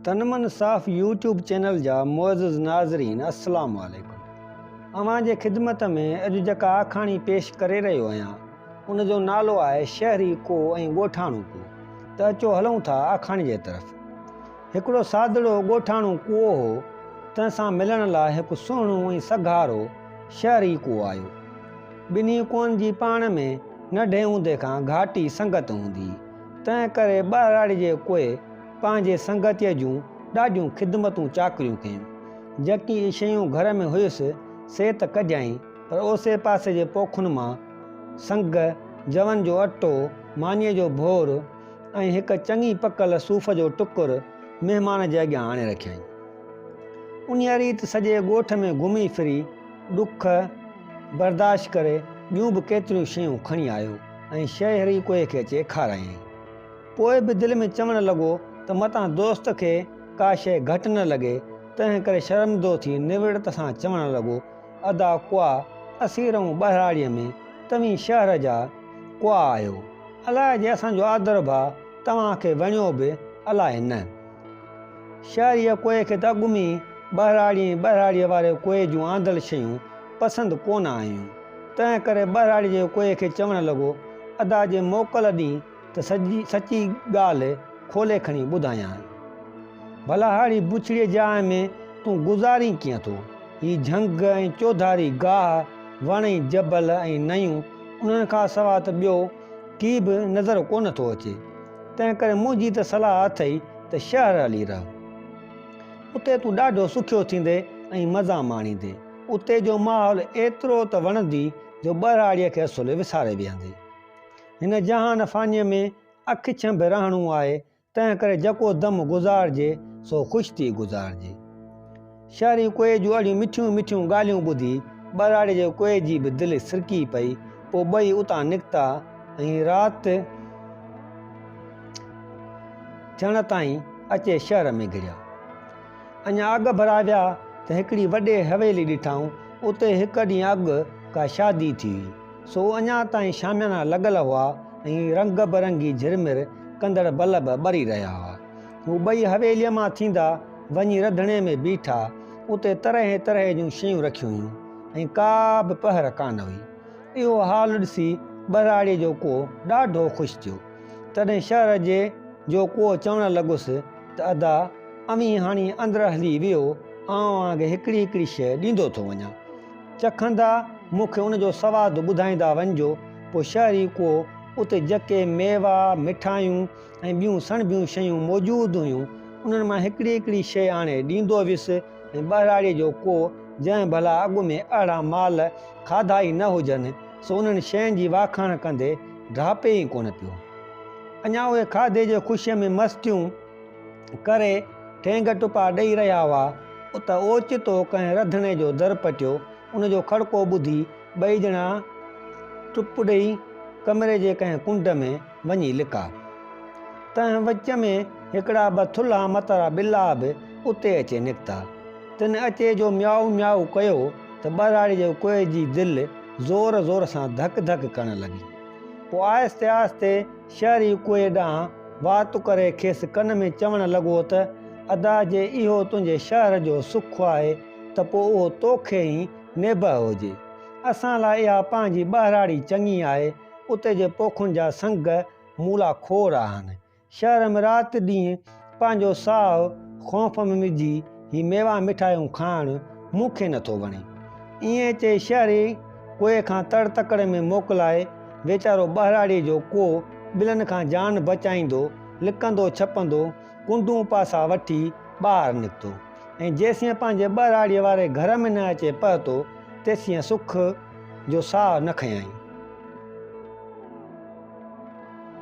تن من صاف يوٽيوب چينل جا معزز ناظرين السلام عليڪم اوهان جي خدمت ۾ اڄ جيڪا آکاڻي پيش ڪري رهيو آهيان ان جو نالو آهي شهري ڪوهه ۽ ڳوٺاڻو ڪوهه ته اچو هلون ٿا آکاڻي جي طرف هڪڙو سادڙو ڳوٺاڻو ڪوهه هو تنهن سان ملڻ لاء هڪ سهڻو ۽ سگهارو شهري ڪوهه آيو ٻنهي ڪوهن جي پاڻ ۾ ننڍي هوندي کان گهاٽي سنگت هوندي هئي تنهن ڪري ٻهراڙي جي ڪوئي پنهنجي سنگتيء جون ڏاڍيون خدمتون چاڪريون ڪيون. جيڪي شيون گهر ۾ هيس، سي ته ڪڍيائين، پر اوسي پاسي جي پوکن مان سنگ، جون جو اٽو، مانيء جو ڀور ۽ هڪ چڱي پڪل صوف جو ٽڪر مهمان جي اڳيان آڻي رکيائين. انهيء ريت سڄي ڳوٺ ۾ گهمي ڦري، ڏک برداشت ڪري، ٻيون به ڪيتريون شيون کڻي آيو ۽ شهري ڪوئي کي اچي کارايائين. پوء به دل ۾ چوڻ لڳو ته متان دوست کي ڪا شيء گهٽ نه لڳي، تنهن ڪري شرمندو ٿي نوڙت سان چوڻ لڳو، ادا ڪوئا، اسين رهون ٻهراڙيء ۾، توهين شهر جا ڪوئا آهيو. الائي جي اسان جو آدر ڀاء توهان کي وڻيو به الائي نه. شهريء ڪوئي کي ته اڳ ۾ ئي ٻهراڙي ۽ ٻهراڙيء واري ڪوئي جون آندل شيون پسند ڪونه آيون، تنهن ڪري ٻهراڙيء جي ڪوئي کي چوڻ لڳو، ادا جي موڪل ڏين ته سڄي سچي ڳالهه کولي کڻي ٻڌايانء. ڀلا ههڙي بڇڙيء جاء ۾ تون گذارين ڪيئن ٿو؟ هي جهنگ ۽ چوڌاري گاهه، وڻ ۽ جبل ۽ نيون، انهن کان سواء ته ٻيو ڪي به نظر ڪونه ٿو اچي. تنهن ڪري منهنجي ته صلاح اٿئي ته شهر هلي رهه. اتي تون ڏاڍو سکيو ٿيندين ۽ مزا ماڻيندين. اتي جو ماحول ايترو ته وڻندي جو ٻهراڙيء کي اصل وساري ويهندين. هن جهان فانيء ۾ اک ڇنڀ رهڻو آهي، تنهن ڪري جيڪو دم گذارجي سو خوش ٿي گذارجي. شهري ڪوئي جون اهڙيون مٺيون مٺيون ڳالهيون ٻڌي ٻهراڙي جي ڪوئي جي به دل سرڪي پئي، پوء ٻئي اتان نڪتا ۽ رات ٿيڻ تائين اچي شهر ۾ گهڙيا. اڃا اڳڀرا ويا ته هڪڙي وڏي حويلي ڏٺائون، اتي هڪ ڏينهن اڳ ڪا شادي ٿي هئي. سو اڃا تائين شاميانا لڳل هئا ۽ رنگ برنگي جهرمر ڪندڙ بلب ٻري رهيا هئا. هو ٻئي حويليء مان ٿيندا وڃي رڌڻي ۾ بيٺا. اتي طرحين طرحين جون شيون رکيون هيون ۽ ڪا به پهر ڪانه هئي. اهو حال ڏسي ٻهراڙيء جو ڪوئو ڏاڍو خوش ٿيو. تڏهن شهر جي جو ڪوئو چوڻ لڳس ته ادا، اوهين هاڻي اندر هلي ويهو، آئون اوهان کي هڪڙي هڪڙي شيء ڏيندو ٿو وڃان. چکندا، مون کي ان جو سواد ٻڌائيندا وڃجو. پوء شهري ڪوئو اتي جيڪي ميوا، مٺايون ۽ ٻيون سڻڀيون شيون موجود هيون، انهن مان هڪڙي هڪڙي شيء آڻي ڏيندو ويس ۽ ٻهراڙيء جو ڪوئو جنهن ڀلا اڳ ۾ اهڙا مال کاڌا ئي نه هجن، سو انهن شين جي واکاڻ ڪندي ڍاپي ئي ڪونه پيو. اڃا اهي کاڌي جي خوشيء ۾ مستيون ڪري ٺينگ ٽپا ڏئي رهيا هئا ته اوچتو ڪنهن رڌڻي جو در پٽيو. ان جو کڙڪو ٻڌي ٻئي ڄڻا ٽپ ڏئي ڪمري جي ڪنهن ڪنڊ ۾ وڃي لڪا. تنهن وچ ۾ هڪڙا ٻه ٿلها متارا ٻلا به اتي اچي نڪتا. تن اچي جو ميائو ميائو ڪيو ته ٻهراڙي جي ڪوئي جي دل زور زور سان ڌڪ ڌڪ ڪرڻ لڳي. پوء آهستي آهستي شهري ڪوئي ڏانهن وات ڪري کيس ڪن ۾ چوڻ لڳو ته، ادا جي اهو تنهنجي شهر جو سک آهي ته پوء اهو توکي ئي نيبهه هجي. اسان لاء اها پنهنجي ٻهراڙي چڱي آهي، اتي جي پوکن جا سنگ مولا کوڙ آهن. شهر ۾ رات ڏينهن پنهنجو ساهه خوف ۾ وجهي هي ميوا مٺايون کائڻ مون کي نٿو وڻي. ائين چئي شهري ڪوئي کان تڙ تڪڙ ۾ موڪلائي ويچارو ٻهراڙيء جو ڪو ٻلن کان جان بچائيندو لڪندو ڇپندو ڪنڊون پاسا وٺي ٻاهر نڪتو ۽ جيسين پنهنجي ٻهراڙيء واري گهر ۾ نه اچي پهتو تيسين سک جو ساهه نه کنيائين.